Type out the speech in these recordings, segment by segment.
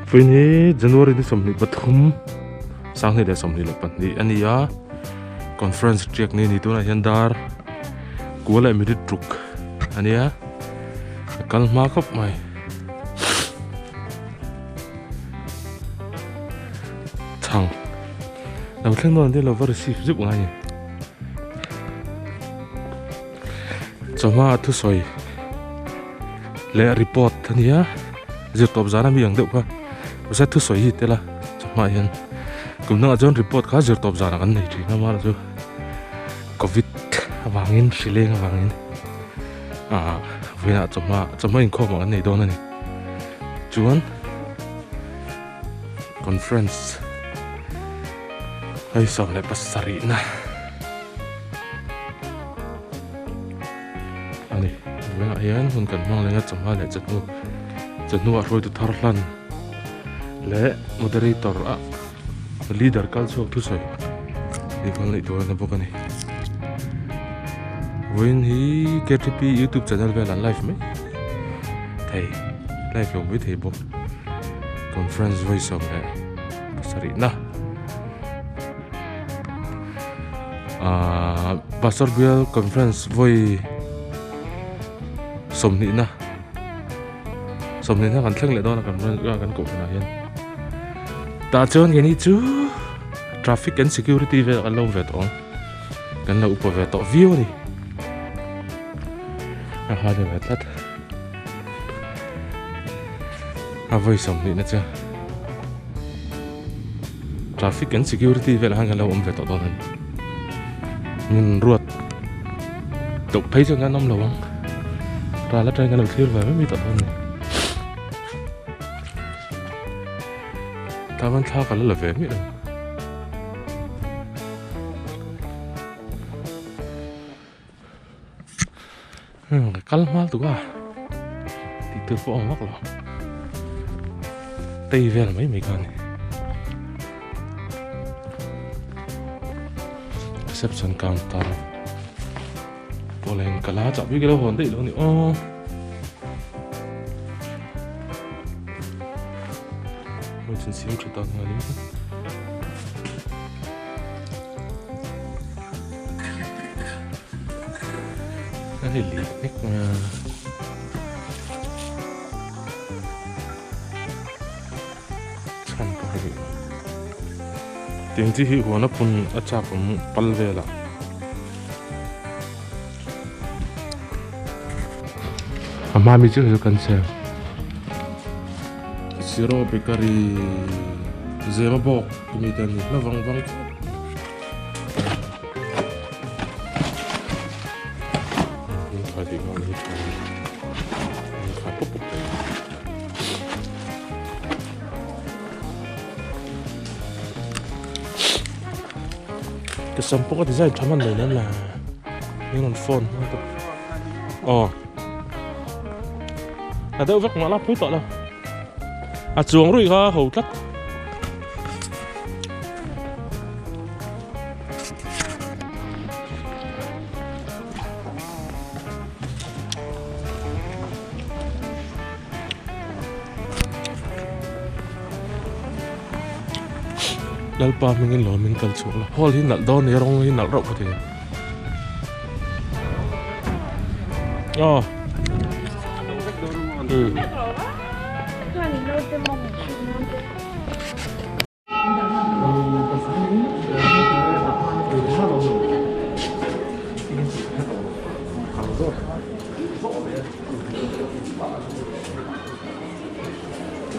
Vawiin hi January ni 23 2022 a ni a conference tiak ni a ni tunah hian dar kua leh minute ruk a nia a kal hma khawp mai. Chhang lo thleng dawn ang te lo va receive zeuh ngai a ni. Chawhma thusawi leh report a nia zirtawp zana mi ang deuh kha mahse thusawi hi tel a chawhma ah hian kum dangah chuan report kha zirtawp zanah kan nei thin a amaherawhchu covid avangin hri leng avangin ah vawiinah chawhma chawhma inkhawm ah kan nei dawn a ni chuan conference hei 17 na. Ani vawiinah hian hun kan hmang leng a chawhma leh chawhnu chawhnu ah hruaitu thar hlan leh moderator a leader kal chhuak thusawi tih kha neih tur a ni bawk a ni vawiin hi K T P youtube channel vel an live mai thei live lo mai thei bawk conference vawi 17 na. Ahh Pastor Bial Conference vawi sawmhnihna sawmhnihna kan thleng leh dawn a kan kan kohhranah hian tah chuan keini chu traffic and security vel kan lo awm ve tawh ang kan lo upa ve tawh viau a ni a ha ni ve tlat a vawi sawmhnihna chu. Traffic and security velah khan kan lo awm ve tawh dawn a ni. Min ruat deuh phei chuan kan awm lo ang. Ral atangin kan lo thlir ve mai mai tawh dawn a ni. Tah khan thla ka la la ve miah lo. Ka kal hmal tuk a tih tur pawh a awm vak lo tei vel mai mai kha a ni reception counter pawh la in kal a chahbi ka lo hawn daih lo a ni aw. Hei lih nek mai a. Chhan pawh hei tiang chi hi huan a phun a chak awm pal vel ah. A hma mi chu kan siam. Zero bakery zema bawk tumi te an ni hla vang vang khawp. Ka sam pawh ka design tha hman lo nen la min rawn phone hman tawh aw a deuh vek mah la pui tawh lo a chuang ruih kha ho tlat. Lalpa hmingin lawmin kal chhuak la hall hi nalh dawn a ni a rawng hi nalh reuh ka ti aw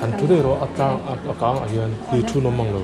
An thu daih rawh a tlang a kang ah hian tui thun awm ang lo.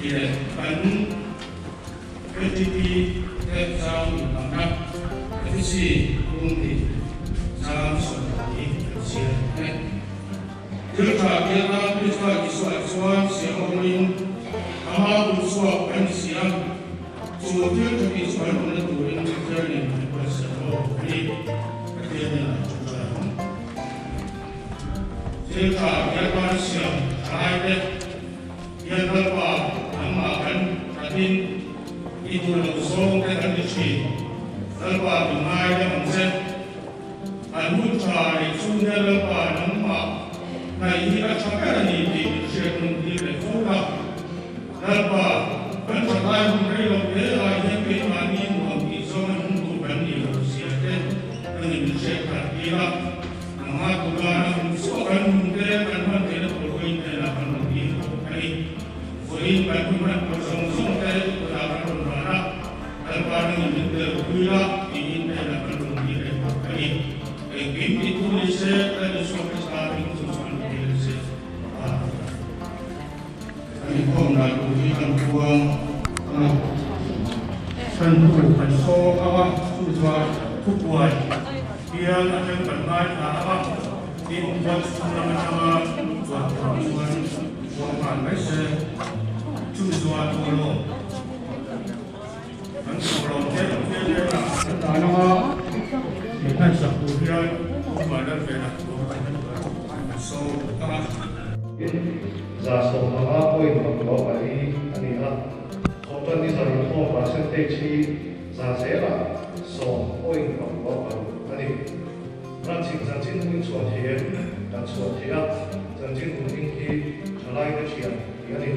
Tih leh kan KTP te zau inhmangna Efisi bung hnih zang 12 kan chhiar e. Thil tha bialna Krista Isuaah chuan siam a awmin ama kut chhuak kan ni si a, chu thil tha tih chu kan awmna turin Pathianin min buatsaih awk a ni. Pathianin a ṭawngṭai ang. Thil tha bialna siam thalaite. Hian Lalpa, nangmah kan thatin i duh loh zawng te kan ti thin. Lalpa min ngai deuh ang che. An hun tha leh chung hian Lalpa nangmah hnaih hi a tha ber a ni tih min hriat hun tir leh fo la. Lalpa, kan that lai hun rei lo hle ai hian keimahni nuam tih zawng a nung tur kan nih loh zia te ka ni min hriat khat tir a. Nangmah tura na hun chhuah kan hun te kan hman theihna tur pawhin hnenah kan rawn dil bawk a ni. Vawiin kan hun hman tur zawng zawng te kutah kan rawn ran a, Lalpa nangin min tel pui la tiin hnenah kan rawn dil leh bawk a ni. Engkim tih thu ni se kan Isua Krista ring chu chu an dil che a. Kan inkhawm dan tur hi kan puang ang a, kan nu kan sawm ang a, chu chuan thupuai hian a then kan ngaithla ang a, tin khuan chhung lam atanga chuan turah chuan puang nghal mai se, chumi chuan thawhlawm kan thawhlawm te Pathian hnenah kan dan ang a, min hmansak tur hian thupuai lal velah kan sawm ang a. 15.2 a ni a, thawhtan ni zan inkhawm percentage hi zelah 10.6 a ni. Branch-in chanchin hming chhuah thei em? Kan chhuah thei a, chanchin hming hi thalaite thian tih a ni.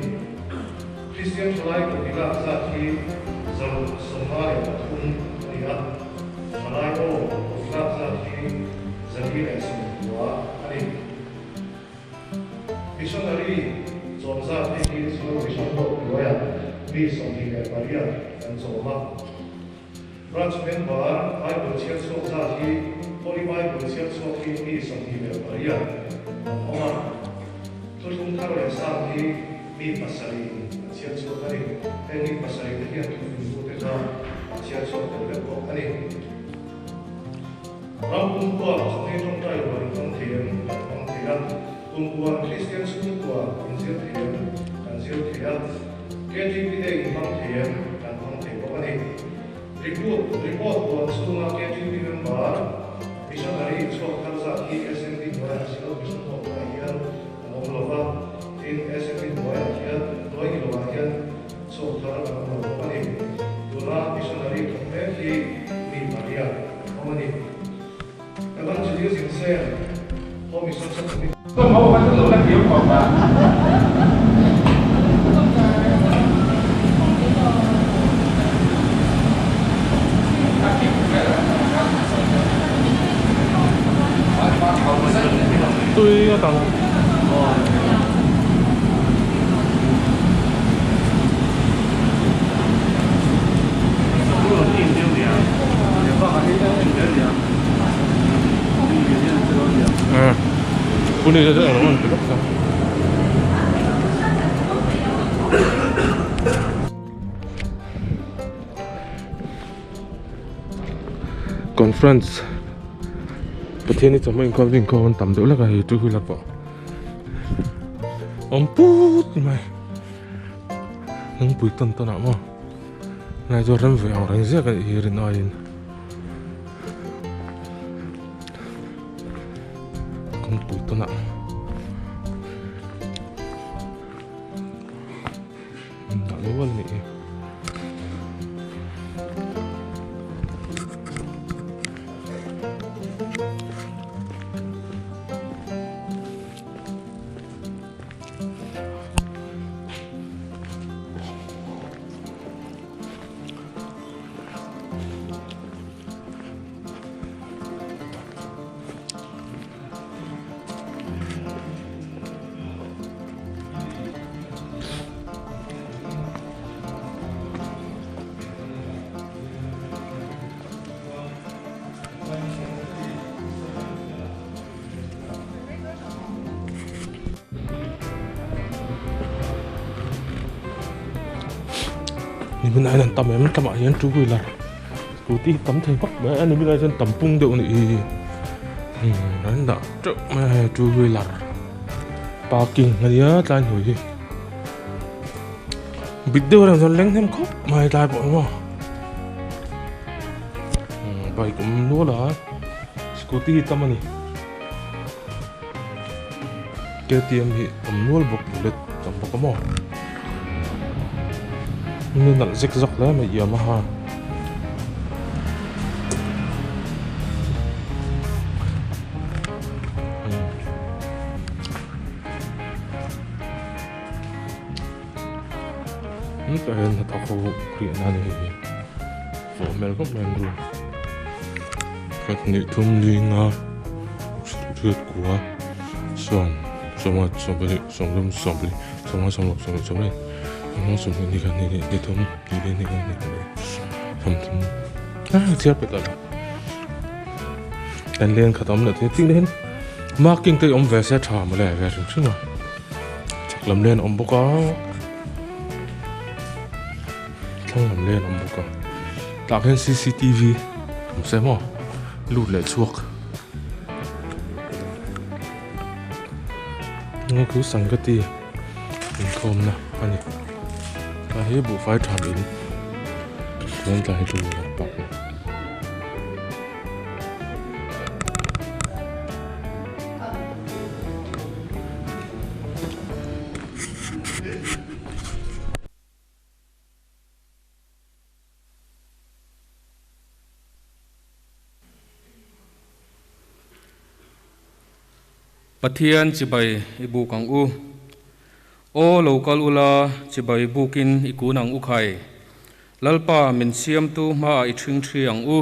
Kristian thalai kut i lak zat hi 153 a ni a, thalai aw kut i lak zat hi 490 a ni. Missionary chawm zat te hi Zulu Mission Board hnuaiah mi 28 an chawm a. Branch member Bible chhiar chhuak zat hi Holy Bible chhiar chhuak hi mi 28 an awm a. Thuthlung thar leh sang hi mi pasarih an chhiar chhuak a ni. Heng mi pasarih te hian thuthlungtute kha an chhiar chhuak tel vek bawk a ni. Ram kumkhua chawhmeh tawngtai rual in hmang thei em? Kan hmang thei a. Kumkhua Kristian chhungkua in zir thei em? Kan zir thei a. KTP Day in hmang thei em? Kan hmang thei bawk a ni. Report report buan chhunga KTP member missionary chhuak thar zat hi SMB hnuaiah Silo Mission Hall hnuaiah hian an awm lo va, tin SMB hnuaiah hian hnuai ni lovah hian chhuak thar an awm lo bawk a ni. Tuna missionary thawk mek hi mi pariat. Awm a ni. Evangelism Cell, Home Mission Subcommittee. Tui a tang. Conference Pathian hi chawhma inkhawm chu inkhawm an tam deuh hlek a hei two wheeler pawh awm put mai lungpui tawn tawn ah maw lai chu rem ve ang reng ziak a nih hi rin aiin kawngpui tawn ah dah nual a nih hi. Nimin ah hian an tam em tlamah hian two wheeler scooty hi tam thei vak mai a nimin ah hian tam pung deuh a nih hi umm an dah teuh mai a hei two wheeler parking a nia tlai hnuai hi bik deuh reng chuan leng hnem khawp mai tlai pawh hi maw umm bike awm nual a scooty hi tam a ni K T M hi awm nual bawk bullet tam bawk a maw ni nalh zek zak hle mai Yamaha tah hian hnathawk ho riahna a ni hei hi fawh hmel khawp mai an room khat hnih thum li nga riat kua sawm sawma sawmpahnih sawmthum sawmpali sawmnga sawmruk sawmruk sawmriat sawmnga sawmhnih ni khat ni hnih ni thum ni li ni nga ni pali sawmthum ah chhiar pet lo kan len khat awm leh thei tin hian marking te awm ve se tha mawle ve hrim hrim a chak lam len awm bawk a thlang lam len awm bawk a tah hian C_C_T_V awm se maw lut leh chhuak Khu Sangati inkhawmna a ni tah hi buhfai tha in chuan tah hi two wheeler park a ni. Pathian chibai i buk ang u. Aw lo kal ula, chibai bukin i kun ang u khai. Lalpa min siamtu hmaah i ṭhing ṭhi ang u.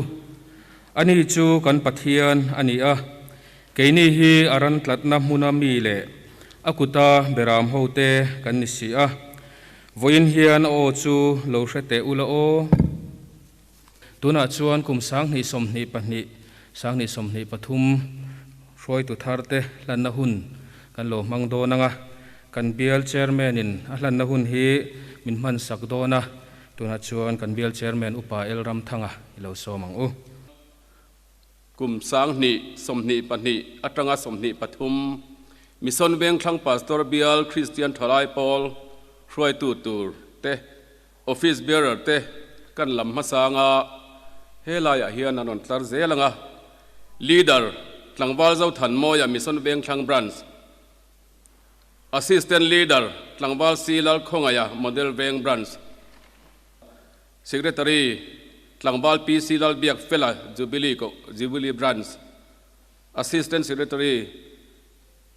Ani chu kan Pathian a ni a, keini hi a ran tlatna hmuna mi leh a kuta beram hote kan ni si a. Vawiin hian a aw chu lo hre teh ula aw. Tunah chuan kum 2022, 2023 hruaitu tharte hlanna hun kan lo hmang dawn ang a, kan bial Chairman-in a hlanna hun hi min hmansak dawn a, tunah chuan kan bial Chairman Upa El Ramthanga i lo sawm ang u. Kum 2022 atanga 23 Mission Vengthlang Pastor Bial Kristian Thalai Pawl hruaitu tur te Office bearer te kan lam hmasang a, he laiah hian an rawn tlar zel ang a. Leader, Tlangval Zothanmawia Mission Vengthlang Branch, Assistant Leader, Tlangval Si Lalkhawngaia Model Veng Branch, Secretary, Tlangval PC Lalbiak Fela Jubilee Jubilee Branch, Assistant Secretary,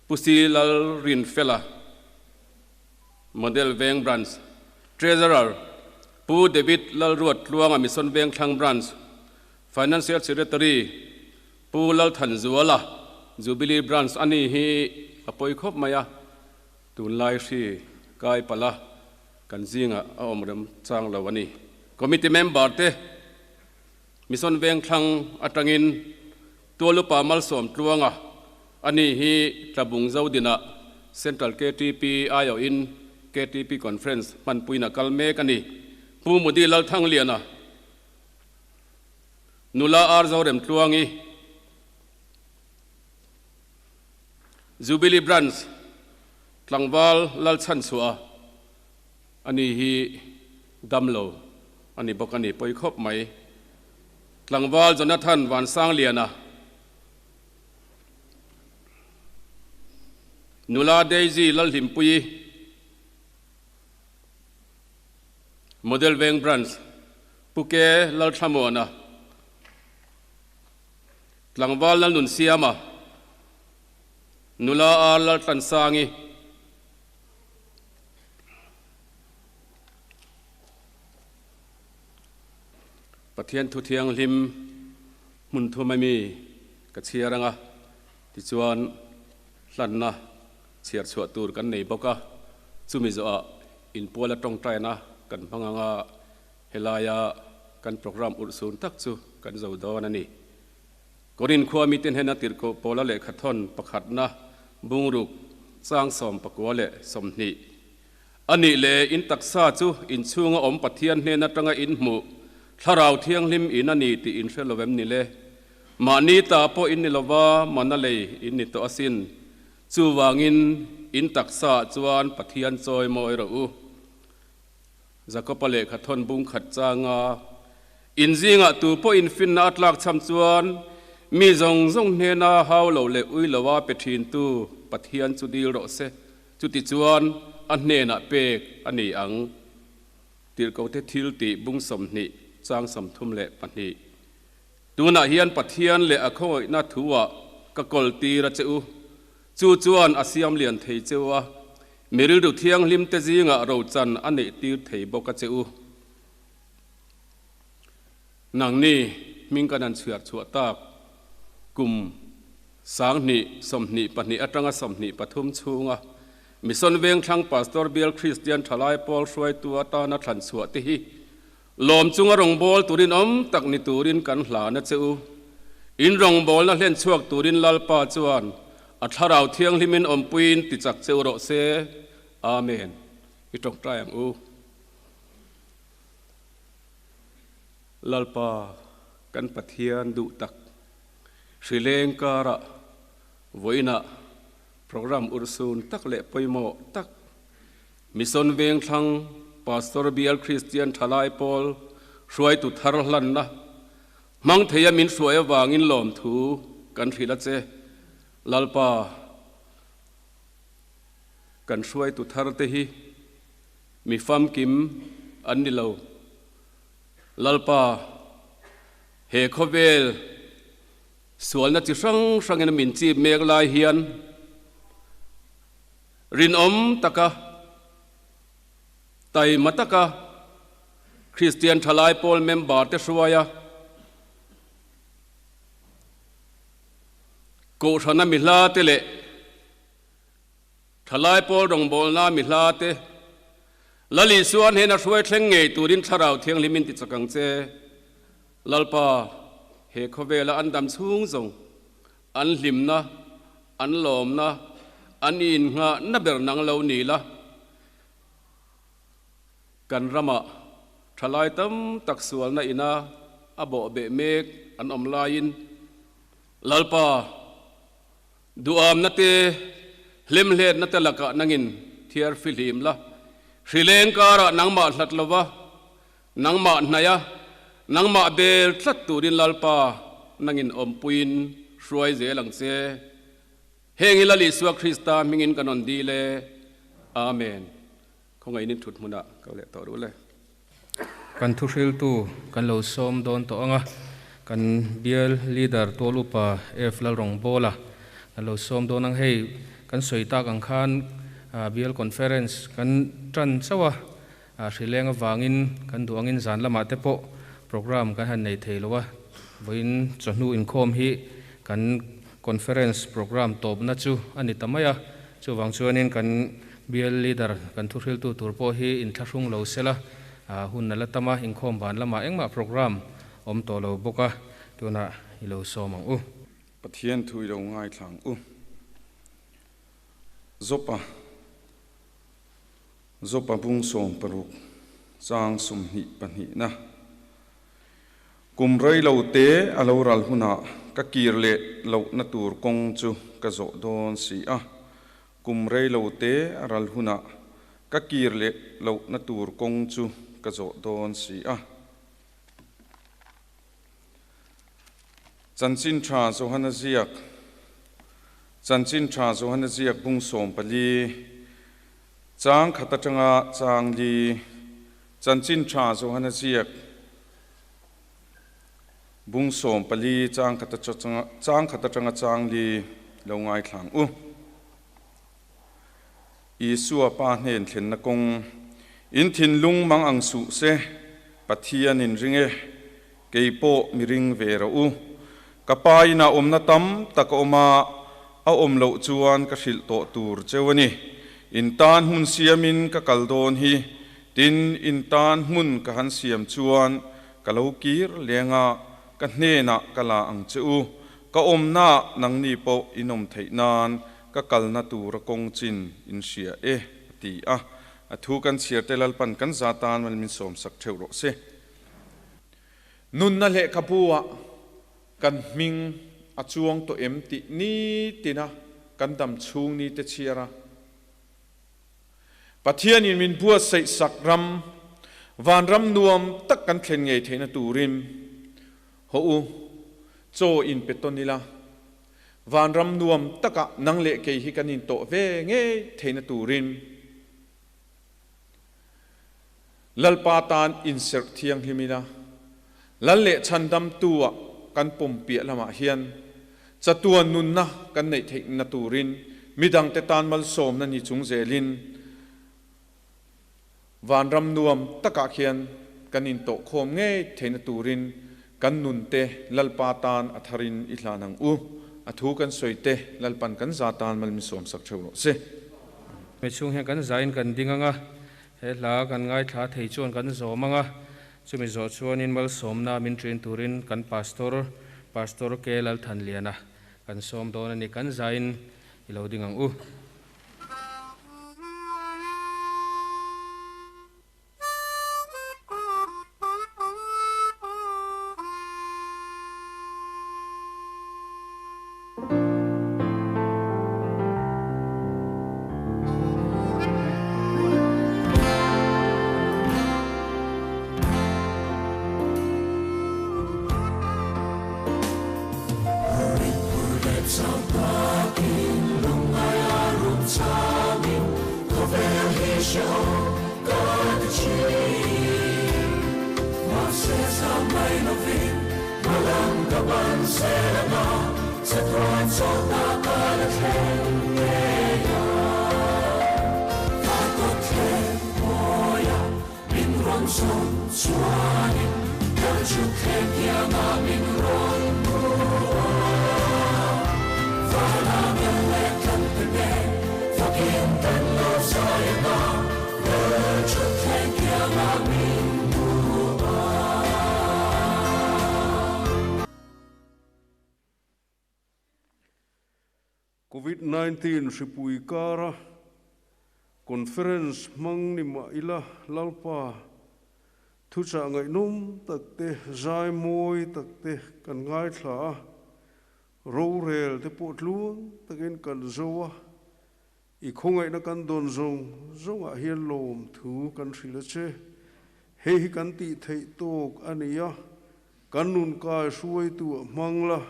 Pu Si Lalrinfela, Model Veng Branch, Treasurer, Pu David Lalruat Tluanga Mission Vengthlang Branch, Financial Secretary, Pu Lalthanzuala, Jubilee Branch a ni hi a pawi khawp mai a, tunlai hri kai palh a kan zingah a awm rem chang lo a ni. Committee member te Mission Vengthlang atangin Tualupa Malsawm Tluanga a ni hi Tlabung Zodinah Central ktp aiawhin ktp Conference hmanpuina kal mek a ni. Pu Mudi Lalthangliana, Nula Ar Zorem Tluangi, Jubilee Branch Tlangval Lalchhanchhuah a ni hi damlo a ni bawk a ni pawi khawp mai. Tlangval Jonathan Vansangliana, Nula Daisy Lalhlimpuii, Model Veng Branch, Pu Ke Lalthlamuana, Tlangval Lalnunsiama, Nula R Laltlansangi, Pathian thu thianghlim hmun thum ami ka chhiar anga tichuan hlanna chhiar chhuah tur kan nei bawk a, chumi zawhah inpuala tawngtaina kan hmang anga helaia kan program urhsun tak chu kan zo dawn a ni. Korin khua mite hnena tirhkoh pawla lehkhathawn pakhatna bungruk chang 19 leh 20. Anih leh in taksa chu in chhunga awm Pathian hnen atanga in hmuh Thlarau Thianghlim in a ni tih in hre lo em ni le? Mahni ta pawh in ni lova mana lei in ni tawh asin. Chuvangin in taksaah chuan Pathian chawi mawi rawh u. Jakopa lehkha thawn bung khat changa in zingah tu pawhin finna a tlak cham chuan mi zawng zawng hnena hau lo leh ui loa pe thintu Pathian chu dil rawh se, chutichuan a hnenah pek a ni ang. Tirhkote thil tih bung 20 chang 32. Tunah hian Pathian leh a khawngaihna thuah ka kawl tir a che u. Chu chuan a siam lian thei cheu a, mi rilru thianghlim te zingah rochan a neih tir thei bawk a che u. Nangni hming kan han chhiar chhuah tak kum 2022 atanga 23 chhunga Mission Vengthlang Pastor Bial Kristian Thalai Pawl hruaitu atana thlan chhuah te hi lawm chunga rawngbâwl turin awm tak ni turin kan hlan a che u. In rawngbâwlna hlen chhuak turin Lalpa chuan a Thlarau Thianghlimin awmpuiin tichak che u rawh se. Amen. I tawngtai ang u. Lalpa kan Pathian duh tak hrileng karah vawiinah program urhsun tak leh pawimawh tak Mission Vengthlang Pastor Bial Kristian Thalai Pawl hruaitu thar hlanna hmang theia min hruai avangin lawmthu kan hrilh a che. Lalpa, kan hruaitu thar te hi mi famkim an ni lo. Lalpa, he khawvel sualna chi hrang hrangin min chip mek lai hian Rinawm taka, taima taka Kristian Thalai Pawl member te hruaia Kohhrana mi hla te leh Thalai Pawl rawngbawlna mi hla te Lal Isua hnena hruai thleng ngei turin Thlarau Thianghlim in ti chak ang che. Lalpa, he khawvela an dam chhung zawng An hlimna, an lawmna, an innghahna ber nang lo ni la. Kan ramah thalai tam tak sualna ina a bawh beh mek an awm laiin Lalpa duhamna te, hlimhletna te lakah nangin thiar fihlim la, hrileng karah nangmah hlat lova Nangmah hnaih a, nangmah bel tlat turin Lalpa nangin awmpuiin hruai zel ang che. Heng hi Lal Isua Krista hmingin kan rawn dil e. Amen. Khawngaihnin thut hmunah ka leh tawh ruh le. Kan thuhriltu kan lo sawm dawn tawh ang a, kan bial leader tual upa F Lalrawngbawla kan lo sawm dawn ang. Hei kan sawi tak ang khan bial conference kan tan chauh a, Hrileng avangin kan duh angin zan lamah te pawh program kan han nei thei lo a, vawiin chawhnu inkhawm hi kan conference program tawpna chu a ni ta mai a, chuvang chuanin kan bial leader kan thuhriltu tur pawh hi inthlahrung lo sela, hun a la tam a, inkhawm ban lamah engmah program awm tawh lo bawk a, tunah i lo sawm ang u. Pathian thu i lo ngaithla ang u. Zopa. Zopa bung 60 chang 22 na. Kum rei lo te a lo ral hunah ka kir leh lohna tur kawng chu ka zawh dawn si a. Kum rei lo te a ral hunah ka kir leh lohna tur kawng chu ka zawh dawn si a. Chanchin tha Johana ziak Chanchin tha Johana ziak bung 14 chang khat atanga chang li Chanchin tha Johana ziak bung 14 chang khat chang khat atanga chang li lo ngai thlang u. Isua pa hnen thlen na kawng in thin lung mang ang su se Pathian in ring e kei pawh mi ring ve rawh u. Ka pa ina awmna tam tak a awm a, a awm loh chuan ka hrilh tawh tur cheu a ni. In tan hmun siamin ka kal dawn hi, tin in tan hmun ka han siam chuan ka lo kir lenga ka hnenah ka la ang che u. Ka awmna nangni pawh in awm theih nan ka kalna tura kawng chin in hria e, a ti a. A thu kan chhiar te Lalpan kan za tan mal min sawm sak theuh rawh se. Nunna lehkhabu ah kan hming a chuang tawh em tih nitina kan dam chhung ni te chhiar a. Pathianin min buatsaih sak ram, vanram nuam tak kan thlen ngei theihna turin hawh u, chaw in pe tawn ila, vanram nuam takah nang leh kei hi kan intawh ve ngei theihna turin Lalpa tan inserh thianghlim ila, Lal leh Chhandamtu-ah kan pawm piah lamah hian chatuan nunna kan neih theihna turin midangte tan malsawmna ni chung zelin vanram nuam takah khian kan intawhkhawm ngei theihna turin kan nunte Lalpa tan a tharin i hlan ang u. A thu kan sawi te Lalpan kan za tan mal min sawmsak theuh rawh se. Hmeichhung chhung hian kan zain kan ding ang a, he hla kan ngaithla thei chuan kan zawm ang a, chumi zawh chuanin malsawmna min ṭin turin kan Pastor, Pastor K. Lalthanliana kan sawm dawn a ni. Kan zain i lo ding ang u. Covid 19 hripui kara Conference hmang ni mah ila Lalpa thuchah ngaihnawm tak te, zai mawi tak te kan ngaithla a, rorel te pawh tluang takin kan zo a, i khawngaihna kan dawn zawng zawngah hian lawmthu kan hrilh a che. Hei hi kan tih theih tawk a ni a, kan nun kai hruaitu a hmang la.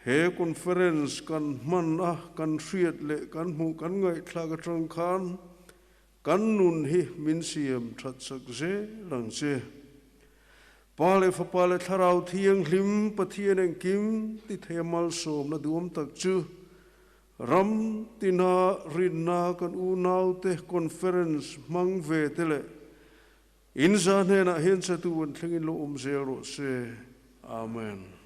He conference kan hman a, kan hriat leh kan hmuh kan ngaihthlak atang khan kan nun hi min siam that sak zel ang che. Pa leh Fapa leh Thlarau Thianghlim Pathian engkim ti thei a malsawmna duam tak chu ram tina rinna kan unaute conference hmang ve te leh in za hnenah hian chatu an thlengin lo awm zel rawh se. Amen.